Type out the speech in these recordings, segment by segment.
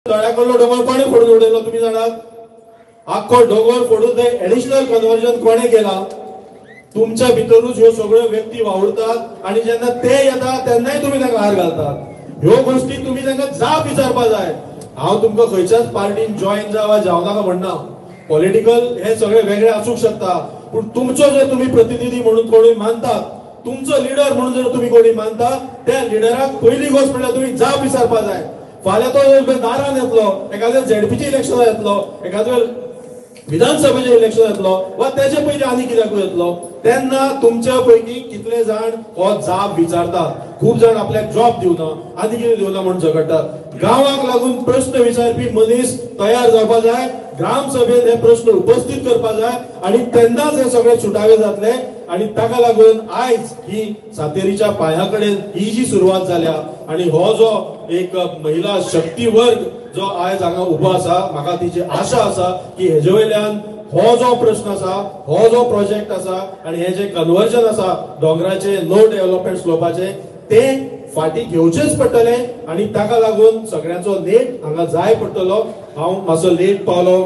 तळ्या कडलो दोंगर कोणें फोडून उडयलो तुमी जाणात? आख्खो दोंगर फोडून ते एडिशनल कन्वर्जन कोणें केला? तुमच्या भितरूच ह्यो सगळ्यो व्यक्ती वावुरतात आनी जेन्ना ते येता तेन्नाय तुमी तांकां हार घालतात. ह्यो गोष्टी तुमी तांकां जाप विचारपा जाय. हांव तुमकां खंयच्याच पार्टीन जॉयन जावा जावं नाका म्हणना, पॉलिटिकल हे सगळे वेगळे आसूंक शकता, पूण तुमचो जर तुमी प्रतिनिधी म्हणून कोणी मानतात, तुमचो लिडर म्हणून जर तुमी कोणी मानता, त्या लिडराक पयली गोष्ट म्हणल्यार तुमी जाप विचारपा जाय. फाल्यां तो दारान येतलो, एखाद्या झेडपीचे इलेक्शन येतलो, एखाद्या विधानसभेचे इलेक्शन येतलो वा तेजे पयलीं आनी कित्याकूय येतलो, तेन्ना तुमच्या पैकी कितले जाण हो जाप विचारतात. खूब जाण आपल्याक जॉब दिवना आनी कितें दिवना म्हूण झगडटात. गांवाक लागून प्रश्न विचारपी मनीस तयार जावपा जाय, ग्रामसभेत हे प्रश्न उपस्थित करपा जाय आनी तेन्नाच हे सगळे सुटावे जातले. आनी ताका लागून आयज ही सातेरीच्या पांया कडेन ही जी सुरवात जाल्या आनी हो जो एक महिला शक्ती वर्ग जो आयज हांगा उबो आसा, म्हाका तिची आशा आसा की हेजे वयल्यान हो जो प्रश्न आसा, हो जो प्रोजेक्ट आसा आनी हे जे कन्वर्जन आसा दोंगराचे नो डेव्हलपमेंट स्लोपाचे ते फाटी घेवचेच पडटले आनी ताका लागून सगळ्यांचो नेट हांगा जाय पडटलो. हांव मातसो लेट पावलो,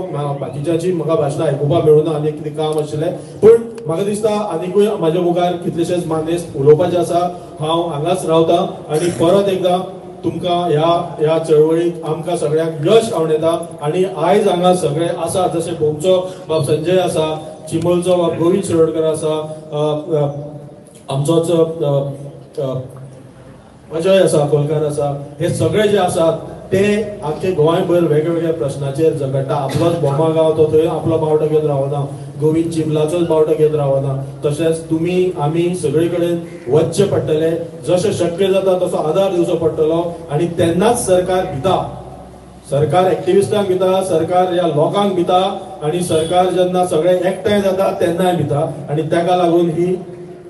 बाकीच्यांची म्हाका भाशणां आयकुपाक मेळूना, आनी कितें काम आशिल्लें, पूण म्हाका दिसता आनिकूय म्हाज्या मुखार कितलेशेच मानेस्त उलोवपाचे आसा. हांव हांगाच रावता आनी परत एकदां तुमकां ह्या ह्या चळवळीक आमकां सगळ्यांक यश आवडटा. आनी आयज हांगा सगळे आसा, जशे भोमचो बाब संजय आसा, चिमलचो बाब गोविंद शिरोडकर आसा, आमचोच अजय आसा, कोलकार आसा, हे सगळे जे आसात ते आमचे गोंयभर वेगवेगळ्या प्रश्नाचेर झगडटा. आपलोच भोमा गांव तो थंय आपलो बावटो घेवन रावना, गोविंद चिमलाचोच बावटो घेवन रावना. तशेंच तुमी आमी सगळे कडेन वचचें पडटलें, जशें शक्य जाता तसो आदार दिवचो पडटलो आनी तेन्नाच सरकार भिता, सरकार एक्टिविस्टांक भिता, सरकार ह्या लोकांक भिता आनी सरकार जेन्ना सगळे एकठांय जाता तेन्नाय भिता. आनी ताका लागून ही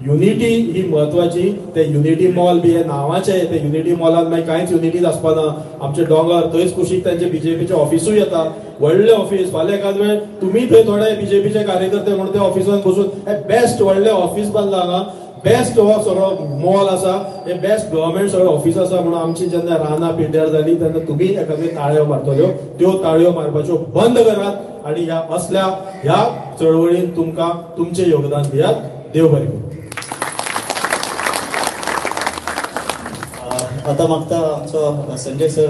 युनिटी ही म्हत्वाची. ते युनिटी मॉल बी हे नांवाचे, ते युनिटी मॉलान मागीर कांयच युनिटीच आसपाना. आमचे दोंगर थंयच कुशीक तांचे बीजेपीचे ऑफिसूय येता, व्हडलें ऑफिस. फाल्यां एकाद वेळ तुमी थंय थोडे बीजेपीचे कार्यकर्ते म्हणून त्या ऑफिसान बसून हे बेस्ट व्हडलें ऑफिस बांदलां हांगा, बेस्ट हो सगळो मॉल आसा, हे बेस्ट गव्हर्मेंट सगळें ऑफिस आसा म्हणून आमची जेन्ना रानां पिड्ड्यार जाली तेन्ना तुमी एखाद्यो ताळयो मारतल्यो, त्यो ताळयो मारपाच्यो बंद करात आनी ह्या असल्या ह्या चळवळीन तुमकां तुमचें योगदान दियात. देव बरें करूं. आता मागता आमचो संजय सर.